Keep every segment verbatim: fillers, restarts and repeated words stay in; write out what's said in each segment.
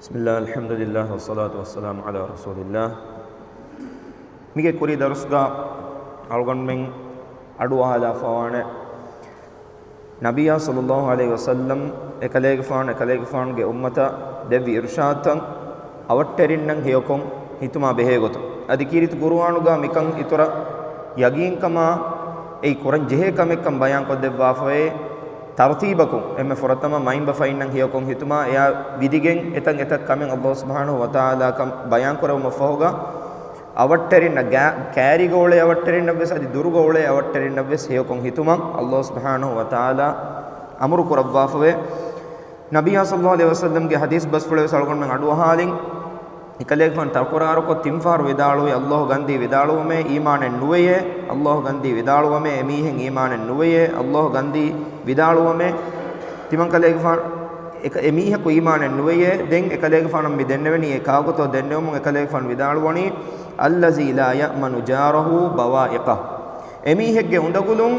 بسم الله، الحمد لله، والصلاة والسلام على رسول الله. މިގެ ކުރީ ދަރުސްގަ އަޅުގަނޑުމެން އަޑުއަހާލާފަވާނެ، ނަބިއްޔާ ޞައްލައްލާހު ޢަލައިހި ވަސައްލަމް އެކަލޭގެފާނު، އެކަލޭގެފާނުގެ އުއްމަތަށް ދެއްވި އިރުޝާދުތައް އަވަށްޓެރިންނަށް ހެޔޮކޮށް ހިތުމާ ބެހޭގޮތުން. އަދި ކީރިތި ޤުރުއާނުގަ މިކަން އިތުރަށް ޔަގީންކަމާ އެއީ ކުރަން ޖެހޭ ކަމެއްކަން ބަޔާންކޮށްދެއްވާފައޭ، ތަރުތީބަކުން އެންމެ ފުރަތަމަ މައިންބަފައިންނަށް ހެޔޮކޮށް ހިތުމާ އެއާ ވިދިގެން އެތަން އެތައް ކަމެއް ﷲ ސުބްޙާނަހޫ ވަތަޢާލާ ކަން ބަޔާންކުރެވުމަށްފަހުގަ، އަވަށްޓެރިންނަށް ގާ-، ކައިރީގަ އުޅޭ އަވަށްޓެރިންނަށްވެސް އަދި ދުރުގަ އުޅޭ އަވަށްޓެރިންނަށްވެސް ހެޔޮކޮށް ހިތުމަށް ﷲ ސުބްޙާނަހޫ ވަތަޢާލާ އަމުރު ކުރައްވާފަވޭ. ނަބިއްޔާ ޞައްލައްލާހު ޢަލައިހި ވަސައްލަމްގެ ޙަދީޘް ބަސްފުޅެއް ވެސް އަޅުގަނޑުމެން އަޑުއަހާލިން، އެކަލޭގެފާނު ތަކުރާރުކޮށް ތިން ފަހަރު ވިދާޅުވި، ﷲ ގަންދީ ވިދާޅުވަމޭ، އީމާނެއް ނުވެޔޭ، ﷲ ގަންދީ ވިދާޅުވަމޭ، އެމީހެއް އީމާނެއް ނުވެޔޭ، ﷲ ގަންދީ ވިދާޅުވަމޭ، ތިމަންކަލޭގެފާނު އެކަ-، އެމީހަކު އީމާނެއް ނުވެޔޭ. ދެން އެކަލޭގެފާނަށް މި ދެންނެވެނީ އެ ކާކުތޯ ދެންނެވުމުން އެކަލޭގެފާނު ވިދާޅުވަނީ، الذي لا يأمن جاره بوائقه. އެމީހެއްގެ އުނދަގުލުން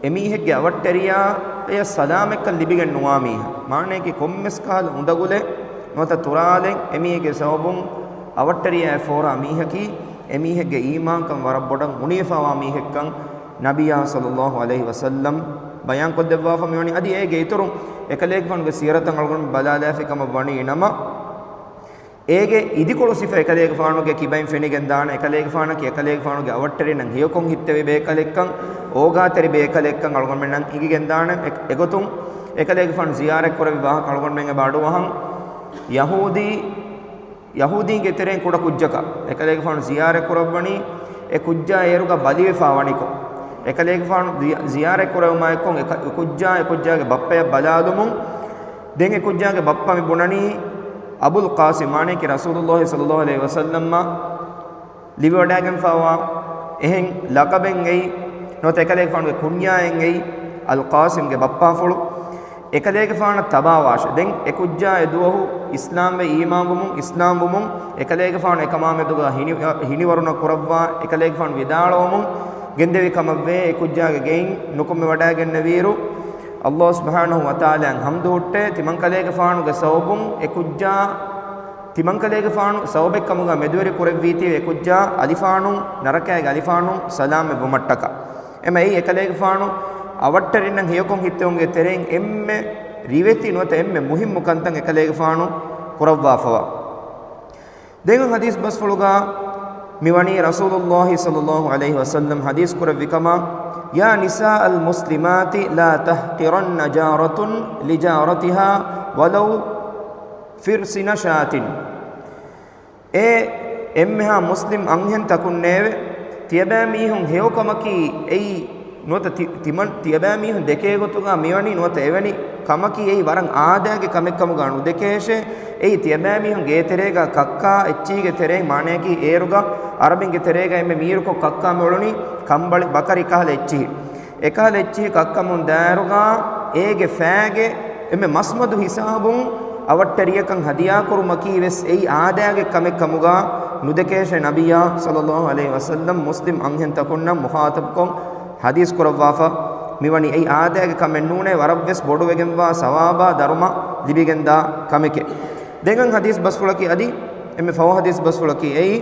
އެމީހެއްގެ އަވަށްޓެރިޔާއަށް ސަލާމަތްކަން ލިބިގެން ނުވާ މީހާ. މާނަޔަކީ ކޮންމެސް ކަހަލަ އުނދަގުލެއް ނުވަތަ ތުރާލެއް އެމީހެއްގެ ސަބަބުން އަވަށްޓެރިޔާއަށް ފޯރާ މީހަކީ އެމީހެއްގެ އީމާންކަން ވަރަށް ބޮޑަށް އުނިވެފަވާ މީހެއްކަން ނަބިއްޔާ ޞައްލައްލާހު ޢަލައިހި ވަސައްލަމް ބަޔާންކޮށްދެއްވާފަ މިވަނީ. އަދި އޭގެ އިތުރުން އެކަލޭގެފާނުގެ ސީރަތަށް އަޅުގަނޑު ބަލާލާފި ކަމަށް ވަނީ ނަމަ، އޭގެ އިދިކޮޅު ސިފަ އެކަލޭގެފާނުގެ ކިބައިން ފެނިގެންދާނެ. އެކަލޭގެފާނަކީ އެކަލޭގެފާނުގެ އަވަށްޓެރިންނަށް ހެޔޮކޮށް ހިއްތެވި ބޭކަލެއްކަން، އޯގާތެރި ބޭކަލެއްކަން އަޅުގަނޑުމެންނަށް އެނގިގެންދާނެ. އެ-، އެގޮތުން އެކަލޭގެފާނު ޒިޔާރަތްކުރެއްވި ވާހަކަ އަޅުގަނޑުމެން އެބަ އަޑުއަހަން. ޔަހޫދީ، ޔަހޫދީންގެ ތެރެއިން ކުޑަ ކުއްޖަކަށް އެކަލޭގެފާނު ޒިޔާރަތްކުރައްވަނީ، އެ ކުއްޖާ އޭރުގަ ބަލިވެފާ ވަނިކޮށް. އެކަލޭގެފާނު ޒިޔާ-، ޒިޔާރަތްކުރެވުމާއެކު އެ ކުއްޖާ އެ ކުއްޖާގެ ބައްޕަޔަށް ބަލާލުމުން، ދެން އެ ކުއްޖާގެ ބައްޕަ މި ބުނަނީ، އަބުލް ޤާސިމް، މާނަޔަކީ ރަސޫލުއްލާހި ޞައްލައްލާހު ޢަލައިހި ވަސައްލަމަށް ލިބިވަޑައިގެންފަވާ އެހެން ލަޤަބެއް އެއީ، ނުވަތަ އެކަލޭގެފާނުގެ ކުންޏާއެއް އެއީ އަލްޤާސިމްގެ ބައްޕާފުޅު. އެކަލޭގެފާނަށް ތަބާވާށޭ. ދެން އެ ކުއްޖާ އެ ދުވަހު އިސްލާމްވެ އީމާންވުމުން، އިސްލާމްވުމުން އެކަލޭގެފާނު އެކަމާމެދުގަ ހިނި-، ހިނިވަރުނަ ކުރައްވާ، އެކަލޭގެފާނު ވިދާޅުވުމުން ގެންދެވި ކަމަށްވޭ. އެ ކުއްޖާގެ ގެއިން ނުކުމެވަޑައިގެންނެވިއިރު، ﷲ ސުބްޙާނަހޫ ވަތަޢާލާއަށް ޙަމްދު ހުއްޓޭ، ތިމަންކަލޭގެފާނުގެ ސަބަބުން އެ ކުއްޖާ، ތިމަންކަލޭގެފާނު ސަބަބެއްކަމުގަ މެދުވެރި ކުރެއްވީތީވެ އެ ކުއްޖާ އަލިފާނުން، ނަރަކައިގެ އަލިފާނުން ސަލާމަތްވުމަށްޓަކާ. އެމަ އެއީ އެކަލޭގެފާނު އަވަށްޓެރިންނަށް ހެޔޮކޮށް ހިއްތެވުމުގެ ތެރެއިން އެންމެ ރިވެތި ނުވަތަ އެންމެ މުހިއްމު ކަންތައް އެކަލޭގެފާނު ކުރައްވާފަވާ. ދެން ޙަދީޘް ބަސްފުޅުގަ މިވަނީ ރަސޫލުއްލާހި ޞައްލައްލާހު ޢަލައިހި ވަސައްލަމް ޙަދީޘް ކުރެއްވި ކަމަށް، يا نساء المسلمات لا تحقرن جارة لجارتها ولو فرسن شاة. އޭ އެންމެހާ މުސްލިމް އަންހެންތަކުންނޭވެ! ތިޔަބައިމީހުން ހެޔޮކަމަކީ އެއީ ނުވަތަ ތި-، ތިމަން-، ތިޔަބައިމީހުން ދެކޭ ގޮތުގަ މިވަނީ ނުވަތަ އެވެނި ކަމަކީ އެއީ ވަރަށް އާދައިގެ ކަމެއްކަމުގަ ނުދެކޭށޭ. އެއީ ތިޔަބައިމީހުން ގޭތެރޭގަ ކައްކާ އެއްޗިހިގެ ތެރެއިން، މާނަޔަކީ އޭރުގަ އަރަބިންގެ ތެރޭގަ އެންމެ މީރުކޮށް ކައްކާ މިއުޅުނީ ކަނބަޅި ބަކަރި ކަހަލަ އެއްޗިހި. އެކަހަލަ އެއްޗިހި ކައްކަމުން ދާއިރުގަ އޭގެ ފައިގެ އެންމެ މަސްމަދު ހިސާބުން އަވަށްޓެރިޔަކަށް ހަދިޔާކުރުމަކީ ވެސް އެއީ އާދައިގެ ކަމެއްކަމުގަ ނުދެކޭށޭ. ނަބިއްޔާ ޞައްލައްލާހު ޢަލައިހި ވަސައްލަމް މުސްލިމް އަންހެންތަކުންނަށް މުޚާޠަބްކޮށް ޙަދީޘް ކުރައްވާފަ މިވަނީ އެއީ އާދައިގެ ކަމެއް ނޫނޭ، ވަރަށްވެސް ބޮޑުވެގެންވާ ސަވާބާ ދަރުމަ ލިބިގެންދާ ކަމެކޭ. ދެން ޙަދީޘް ބަސްފުޅަކީ އަދި އެންމެ ފަހު ޙަދީޘް ބަސްފުޅަކީ އެއީ،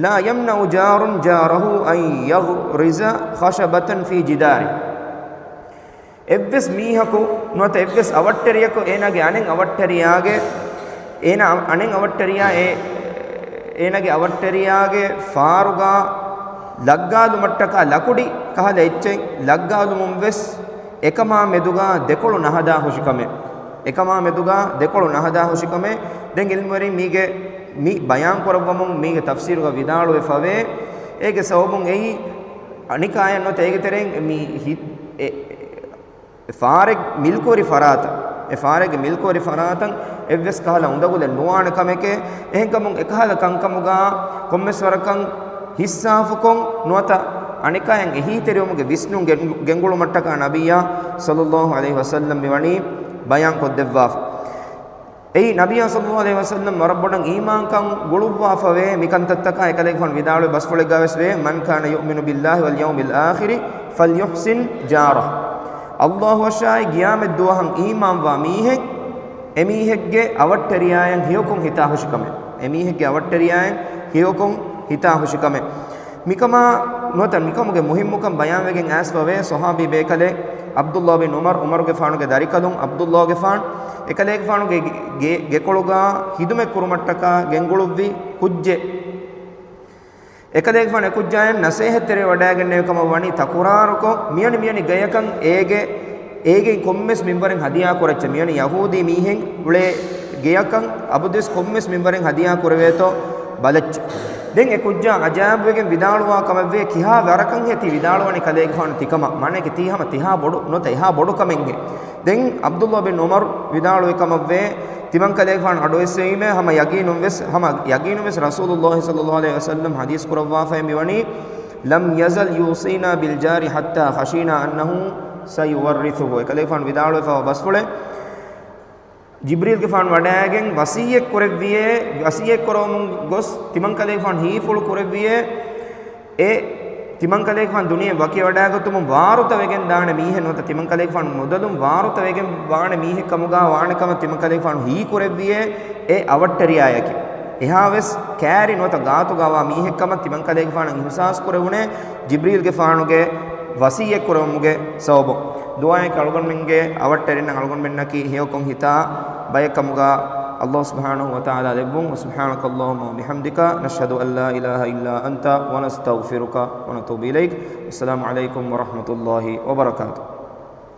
لا يمنع جار جاره أن يغرز خشبة في جداره. އެއްވެސް މީހަކު ނުވަތަ އެއްވެސް އަވަށްޓެރިޔަކު އޭނާގެ އަނެއް އަވަށްޓެރިޔާގެ، އޭނާ އަނެއް އަވަށްޓެރިޔާ އެ-، އޭނާގެ އަވަށްޓެރިޔާގެ ފާރުގަ ލައްގާލުމަށްޓަކާ ލަކުޑި ކަހަލަ އެއްޗެއް ލައްގާލުމުން ވެސް އެކަމާ މެދުގަ ދެކޮޅު ނަހަދާ ހުށިކަމެއް. އެކަމާ މެދުގަ ދެކޮޅު ނަހަދާ ހުށިކަމެއް. ދެން އިލްމުވެރިން މީގެ މި ބަޔާން ކުރައްވަމުން މީގެ ތަފްސީރުގަ ވިދާޅުވެފަވޭ. އޭގެ ސަބަބުން އެއީ އަނިކާޔަށް ނުވަތަ އޭގެ ތެރެއިން މި ހި-، އެ-، އެ ފާރެއް މިލްކުވެރި ފަރާތަށް، އެ ފާރެއްގެ މިލްކުވެރި ފަރާތަށް އެއްވެސް ކަހަލަ އުނދަގުލެއް ނުވާނެ ކަމެކޭ. އެހެންކަމުން އެކަހަލަ ކަންކަމުގަ ކޮންމެސް ވަރަކަށް ހިއްސާފުކޮށް ނުވަތަ އަނެކާޔަށް އެހީތެރިވުމުގެ ވިސްނުން ގެން-، ގެންގުޅުމަށްޓަކާ ނަބިއްޔާ ޞައްލައްލާހު ޢަލައިހި ވަސައްލަމް މިވަނީ ބަޔާން ކޮށްދެއްވާފަ. އެއީ، ނަބިއްޔާ ޞައްލައްލާހު ޢަލައިހި ވަސައްލަމް ވަރަށް ބޮޑަށް އީމާންކަން ގުޅުއްވާފަވޭ މިކަންތައްތަކާ އެކަލޭގެފާނު ވިދާޅުވި ބަސްފުޅެއްގަ ވެސް ވޭ، من كان يؤمن بالله واليوم الآخر فليحسن جاره. ﷲ އަށާއި ގިޔާމަތް ދުވަހަށް އީމާންވާ މީހެއް އެމީހެއްގެ އަވަށްޓެރިޔާއަށް ހެޔޮކޮށް ހިތާހުށިކަމެއް. އެމީހެއްގެ އަވަށްޓެރިޔާއަށް ހެޔޮކޮށް ހިތާހުށިކަމެއް. މިކަމާ ނުވަތަ މިކަމުގެ މުހިއްމުކަން ބަޔާންވެގެން އައިސްފަވޭ ޞަޙާބީ ބޭކަލެއް ޢަބްދުﷲ ބިން ޢުމަރު، ޢުމަރުގެފާނުގެ ދަރިކަލުން ޢަބްދުﷲގެފާނު، އެކަލޭގެފާނުގެ ގެ-، ގެކޮޅުގާ ޚިދުމަތް ކުރުމަށްޓަކާ ގެންގުޅުއްވި ކުއްޖެއް. އެކަލޭގެފާނު އެކުއްޖާއަށް ނަސޭހަތްތެރިވެވަޑައިގެންނެވި ކަމަށް ވަނީ ތަކުރާރުކޮށް، މިވަނީ މިވަނީ ގަޔަކަށް އޭގެ، އޭގެއިން ކޮންމެސް މިންވަރެއް ހަދިޔާ ކުރައްޗޭ. މިވަނީ ޔަހޫދީ މީހެއް އުޅޭ ގެޔަކަށް އަބަދުވެސް ކޮންމެސް މިންވަރެއް ހަދިޔާ ކުރެވޭތޯ ބަލައްޗޭ. ދެން އެ ކުއްޖާ އަޖާއިބުވެގެން ވިދާޅުވާ ކަމެއްވޭ، ކިހާ ވަރަކަށްހޭ ތި ވިދާޅުވަނީ ކަލޭގެފާނު ތިކަމަށް؟ މާނައަކީ ތީ ހަމަ ތިހާ ބޮޑު ނުވަތަ އެހާ ބޮޑު ކަމެއްހޭ. ދެން ޢަބްދުﷲ ބިން ޢުމަރު ވިދާޅުވި ކަމަށްވޭ، ތިމަން ކަލޭގެފާނު އަޑުއެއްސެވީމޭ، ހަމަ ޔަގީނުންވެސް، ހަމަ ޔަގީނުންވެސް ރަސޫލުﷲ ޞައްލަﷲ ޢަލައިހި ވަސައްލަމް ޙަދީޘް ކުރައްވާފައި މިވަނީ، "لم يزل يوصينا بالجار حتى خشينا أنه سيورثه." އެކަލޭގެފާނު ވިދާޅުވެފައިވާ ބަސްފުޅެއް، ޖިބްރީލްގެފާނު ވަޑައިގެން ވަޞިއްޔަތް ކުރެއްވިއޭ، ވަޞިއްޔަތް ކުރައްވަމުން ގޮސް ތިމަން ކަލޭގެފާނު ހީފުޅު ކުރެއްވިއޭ، އެ ތިމަން ކަލޭގެފާނު ދުނިޔެ ވަކިވެވަޑައިގަތުމުން ވާރުތަވެގެން ދާނެ މީހެއް ނުވަތަ ތިމަން ކަލޭގެފާނު ނުދަލުން ވާރުތަވެގެން ވާނެ މީހެއް ކަމުގާ ވާނެ ކަމަށް ތިމަން ކަލޭގެފާނު ހީކުރެއްވިއޭ، އެ އަވަށްޓެރިޔާއަކީ. އެހާވެސް ކައިރި ނުވަތަ ގާތުގާވާ މީހެއް ކަމަށް ތިމަން ކަލޭގެފާނަށް އިޙްސާސް ކުރެވުނޭ، ޖިބްރީލްގެފާނުގެ ވަޞިއްޔަތް ކުރެވުމުގެ ސަބަބުން. ދުޢާއެއް އަޅުގަނޑުމެންގެ އަވަށްޓެރިންނަށް އަޅުގަނޑުމެންނަކީ ހެޔޮކޮށް ހިތާ ބައެއް ކަމުގާ ﷲ ސުބްޙާނަހޫ ވަތަޢާލާ ލެއްވުން. وسبحانك اللهم وبحمدك، نشهد أن لا إله إلا أنت، ونستغفرك ونتوب إليك. السلام عليكم ورحمة الله وبركاته.